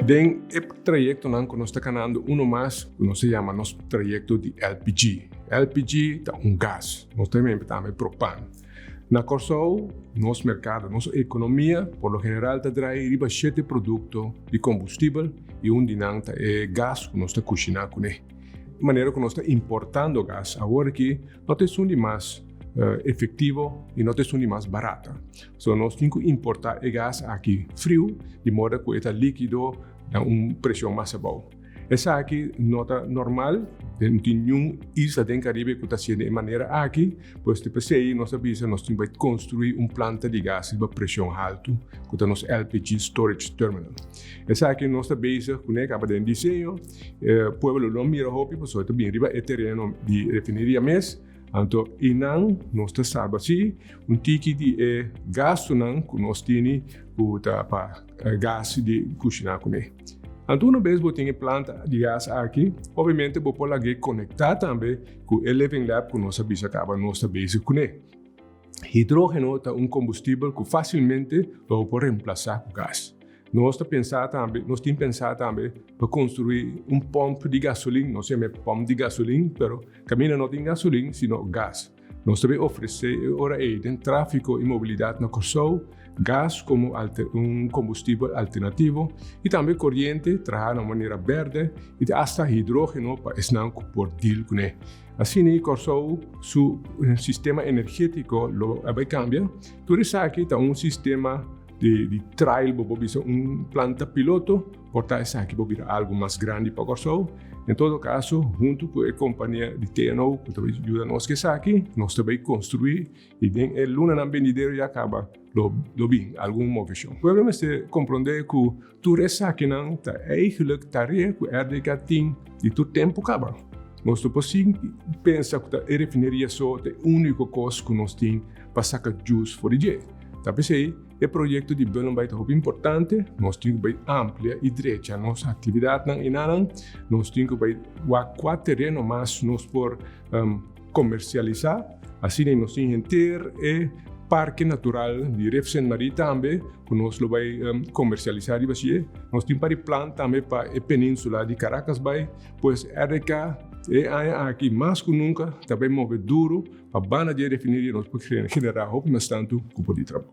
Den e trayektonan ku nos ta kanando uno mas ku nos ta yama nos trayekto di LPG. LPG ta un gas, nos ta yama tambe propan. Na Kòrsou nos merkado, nos ekonomia por lo general ta drai riba shete produkto di kombustibel i un di nan ta e gas ku nos ta kushiná kuné. Manera ku nos ta importando gas awor aki no ta esun di mas efektivo i no ta esun di mas barata. So nos tin ku importá e gas aki friu di moda ku e ta líkido na un preshon mas abou. Esaki no ta normal, no tin niun isla den Karibe ku ta hasié den e manera aki, pues di p'esei nos a bisa nos tin bai konstruí un planta di gas riba preshon haltu ku ta nos LPG Storage Terminal. Esaki nos ta bezig kuné kaba den diseño. E pueblo lo mira hopi pasobra e ta bin riba e tereno di refineria mes. Anto einan nos ta salba si un tiki di e gastunan ku nos tini ku ta pa gas di kushiná kuné. Anto una bes bo tin e planta di gas aki, obviamente bo por lag'é konektá tambe ku e Living Lab ku nos a bisa kaba nos ta bezig kuné. Hidrógeno ta un kombustibel ku fásilmente lo bo por remplasá ku gas. Nos ta pensa tambe, nos tin pensa tambe pa konstruí un pòmp di gasolin, nos yama e pòmp di gasolin, pero kaminda no tin gasolin sino gas. Nos ta bay ofresé e ora ei den tráfiko i mobilidat na Kòrsou gas komo un kombustibel alternativo i tambe koriente trahá na un manera bèrdè i asta hidrógeno pa esnan ku por deal kuné. Asina i Kòrsou su sistema energétiko lo a bai kambia. Tur esaki ta un sistema di trial, bo por bisa un planta piloto, por ta esaki por bira algu mas grandi pa Kòrsou. En todo kaso, huntu ku e kompania di TNO ku ta bai yuda nos ku esaki, nos ta bai konstruí i den e lunanan benidero ya kaba lo lo bin algun moveshon. Pueblo mester komprondé ku tur esakinan ta eigelijk tarea ku RDK tin di tur tempu kaba. Nos no por sin pensa ku ta e refineria so ta e úniko kos ku nos tin pa saka jus for di dje. Ta p'esei e proyekto di Bullenbaai ta hopi importante. Nos tin ku bai amplia i drecha nos aktividatnan enanan. Nos tin ku bai wak kua tereno mas nos por komersialisá. Asina nos tin henter e parke natural di Rif Sint Marie tambe ku nos lo bai komersialisá riba sie. Nos tin par di plan tambe pa e peninsula di Caracas bai. Pues RDK e aña aki mas ku nunka ta bai move duru. Pa banda di e refineria nos por generá hopi mas tantu kupo di trabou.